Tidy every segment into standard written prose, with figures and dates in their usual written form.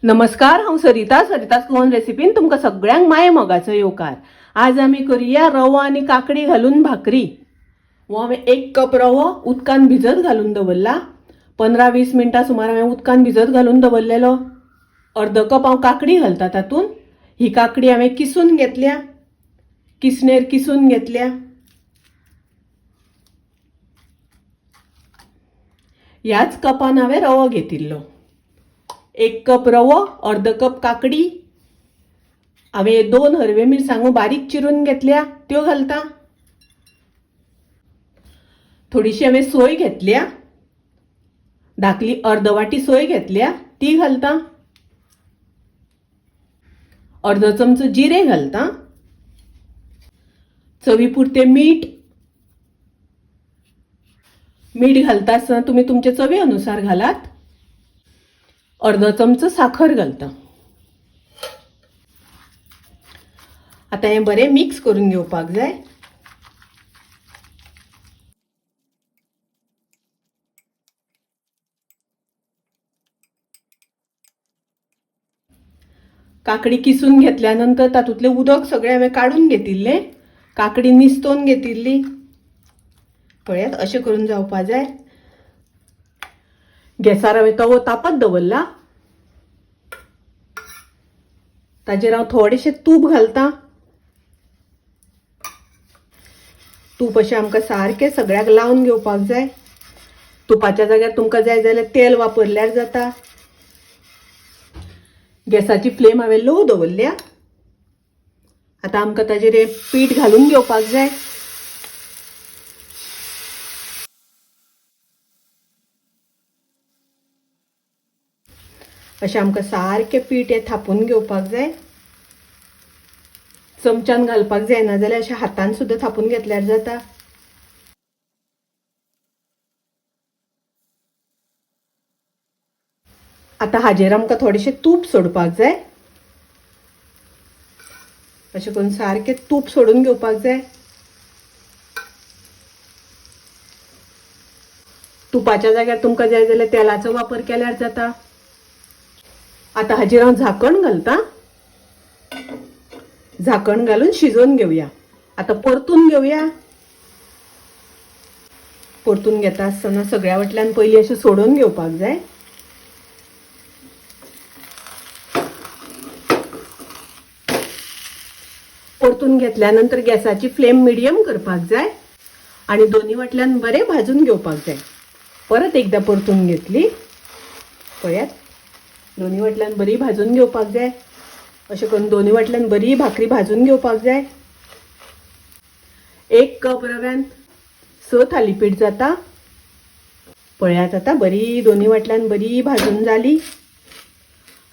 नमस्कार, हांव सरिता. सरिता's गोवन रेसिपीन तुमकां सगळ्यांक माये मोगाचो येवकार. आज आमी करुया रवो आनी काकडी घालून भाकरी. हो हांवें 1 कप रवो उदकान भिजत घालून दवरला. 15-20 मिनटां सुमार हांवें उदकान भिजत घालून दवरलेलो. अर्द कप हांव काकडी घालता तातूंत. ही काकडी हांवें किसून घेतल्या, किसणेर किसून घेतल्या. ह्याच कपान हांवें रवो घेतिल्लो. 1 कप रवो, अर्द कप काकडी. हांवें 2 हरवे मिरसांगो बारीक चिरून घेतल्या, त्यो घालता. थोडीशी हांवें सोय घेतल्या, धाकली अर्द वाटी सोय घेतल्या, ती घालता. अर्द चमचो जिरें घालता. चवी पुरतें मीठ. मीठ घालता आसतना तुमी तुमचे चवी अनुसार घालात. अर्द चमचो साखर घालता. आतां हें बरें मिक्स करून घेवपाक जाय. काकडी किसून घेतल्या नंतर तातूंतलें उदक सगळें हांवें काडून घेतिल्लें. काकडी निस्तोवन घेतिल्ली. पळयात, अशें करून जावपा जाय. गॅसार हांवें तवो तापत दवरला. ताजेर हांव थोडेशें तूप घालता. तूप अशें आमकां सारकें सगळ्याक लावन घेवपाक जाय. तुपाच्या जाग्यार तुमकां जाय जाल्यार तेल वापरल्यार जाता. गॅसाची फ्लेम हांवें लो दवरल्या. आतां आमकां ताजेर हें पीठ घालून घेवपाक जाय. अशें आमकां सारकें पीठ हें थापून घेवपाक जाय. चमच्यान घालपाक जायना जाल्यार अशें हातान सुद्दां थापून घेतल्यार जाता. आतां हाजेर आमकां थोडेशें तूप सोडपाक जाय. अशें करून सारकें तूप सोडून घेवपाक जाय. तुपाच्या जाग्यार तुमकां जाय जाल्यार तेलाचो वापर केल्यार जाता. आतां हाजेर हांव झाकण घालता. झाकण घालून शिजोवन घेवया. आतां परतून घेवया. परतून घेता आसतना सगळ्या वटल्यान पयलीं अशें सोडोवन घेवपाक जाय. परतून घेतल्या नंतर गॅसाची फ्लेम मिडियम करपाक जाय आनी दोनी वटल्यान बरें भाजून घेवपाक जाय. परत एकदां परतून घेतली. पळयात, दोनी वटल्यान बरी भाजून घेवपाक जाय. अशें करून दोनी वटल्यान बरी भाकरी भाजून घेवपाक जाय. 1 कप रव्यान 6 थालीपीठ जाता. पळयात, आतां बरी दोनी वटल्यान बरी भाजून जाली.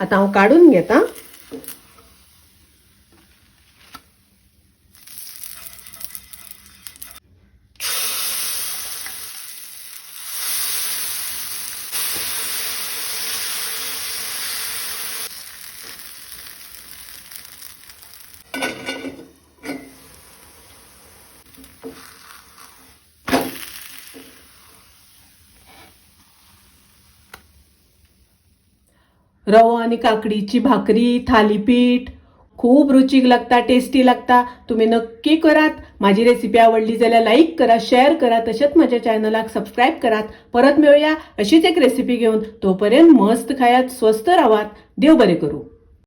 आतां हांव काडून घेता. रवो आनी काकडीची भाकरी थालीपीठ खूब रुचीक लागता, टेस्टी लागता. तुमी नक्की करात. माझी रेसिपी आवडली जाल्यार लाईक करा, शेअर करा, तशेंच माझ्या चॅनलाक सबस्क्राईब करात. परत मेळूया अशीच एक रेसिपी घेवन. तोपर्यंत मस्त खायात, स्वस्थ रावात. देव बरें करूं.